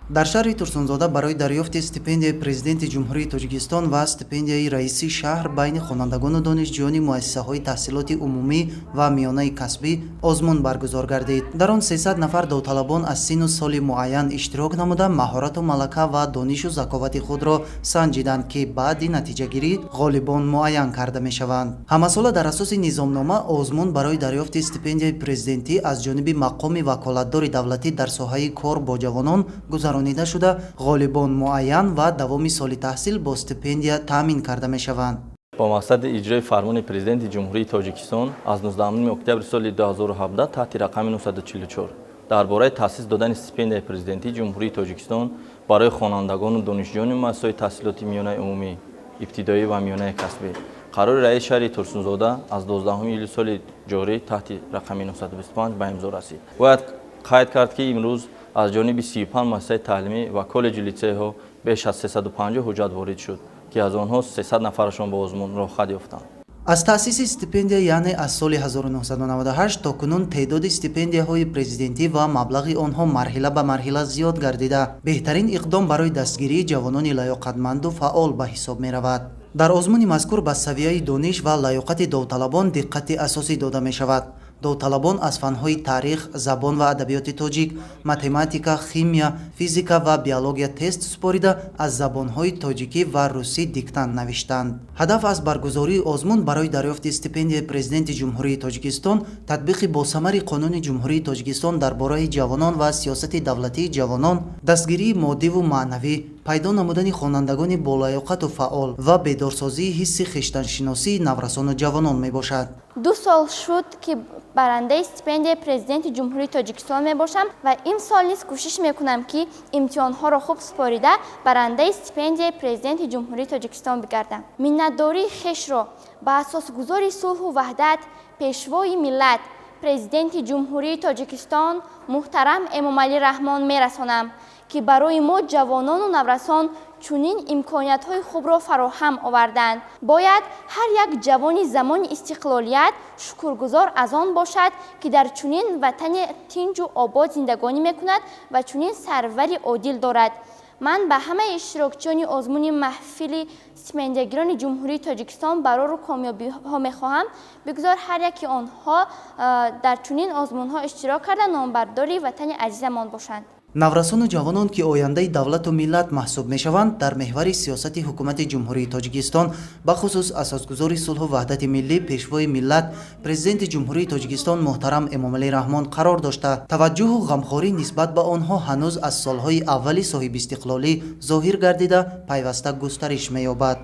Дар шаҳри Турсунзода барои дарёфти стипендияи Президенти Ҷумҳурии Тоҷикистон ва стипендияи раиси шаҳр байни хонандагону донишҷӯёни муассисаҳои таҳсилоти умумӣ ва миёнаи касбӣ озмун баргузор гардид. Дар он 300 нафар довталабон аз синну соли муайян иштирок намуда, маҳорату малака ва донишу заковати худро санҷиданд, ки баъди натиҷагирӣ ғолибон муайян карда мешаванд. Ҳамасола дар асоси низомнома озмун барои дарёфти стипендияи президентӣ аз ҷониби мақоми ваколатдори давлатӣ дар соҳаи кор бо ҷавонон гузаронида шуда, ғолибон муайян ва давоми соли таҳсил бо стипендия таъмин карда мешаванд. Бо мақсади иҷрои фармони Президенти Ҷумҳурии Тоҷикистон аз 19 октябри соли 2017 таҳти рақами 944 дар бораи таъсис додани стипендияи Президентии Ҷумҳурии Тоҷикистон барои хонандагону донишҷӯёни муассисаҳои таҳсилоти миёнаи умумӣ, ибтидоӣ ва миёнаи касбӣ, қарори раиси шаҳри Турсунзода аз 12 июли соли ҷорӣ таҳти рақами 925 ба имзо расид. Бояд қайд кард, ки имрӯз аз ҷониби 35 муассисаи таълимӣ ва коллеҷу литсейҳо беш аз 350 ҳуҷҷат ворид шуд, ки аз онҳо 300 нафарашон ба озмун роҳхат ёфтанд. Аз таъсиси стипендия, яъне аз соли 1998 то кунун, теъдоди стипендияҳои президентӣ ва маблағи онҳо марҳила ба марҳила зиёд гардида, беҳтарин иқдом барои дастгирии ҷавонони лаёқатманду фаъол ба ҳисоб меравад. Дар озмуни мазкур ба савияи дониш ва лаёқати довталабон диққати асосӣ дода мешавад. Довталабон аз фанҳои таърих, забон ва адабиёти тоҷик, математика, химия, физика ва биология тест супорида, аз забонҳои тоҷикӣ ва русӣ диктант навиштанд. Ҳадаф аз баргузории озмун барои дарёфти стипендияи Президенти Ҷумҳурии Тоҷикистон татбиқи босамари Қонуни Ҷумҳурии Тоҷикистон дар бораи ҷавонон ва сиёсати давлатии ҷавонон, дастгирии моддиву маънавӣ, пайдо намудани хонандагони болаёқату фаъол ва бедорсозии ҳисси хештаншиносии наврасону ҷавонон мебошад. 2 сол шуд, ки барандаи стипендияи Президенти Ҷумҳурии Тоҷикистон мебошам ва имсол низ кӯшиш мекунам, ки имтиҳонҳоро хуб супорида, барандаи стипендияи Президенти Ҷумҳурии Тоҷикистон бигардам. Миннатдории хешро ба асосгузори сулҳу ваҳдат, Пешвои миллат, Президенти Ҷумҳурии Тоҷикистон муҳтарам Эмомалӣ Раҳмон мерасонам, ки барои мо ҷавонону наврасон чунин имкониятҳои хубро фароҳам оварданд. Бояд ҳар як ҷавони замони истиқлолият шукргузор аз он бошад, ки дар чунин ватани тинҷу обод зиндагонӣ мекунад ва чунин сарвари одил дорад. Ман ба ҳамаи иштирокчиёни озмуни маҳфили стипендиягирони Ҷумҳурии Тоҷикистон барору комёбиҳо мехоҳам. Бигзор ҳар яки онҳо дар чунин озмунҳо иштирок карда, номбардори ватани азизамон бошанд. Наврасону ҷавонон, ки ояндаи давлату миллат маҳсуб мешаванд, дар меҳвари сиёсати ҳукумати Ҷумҳурии Тоҷикистон, бахусус асосгузори сулҳу ваҳдати миллӣ, Пешвои миллат, Президенти Ҷумҳурии Тоҷикистон муҳтарам Эмомалӣ Раҳмон қарор дошта, таваҷҷӯҳу ғамхорӣ нисбат ба онҳо ҳанӯз аз солҳои аввали соҳибистиқлолӣ зоҳир гардида, пайваста густариш меёбад.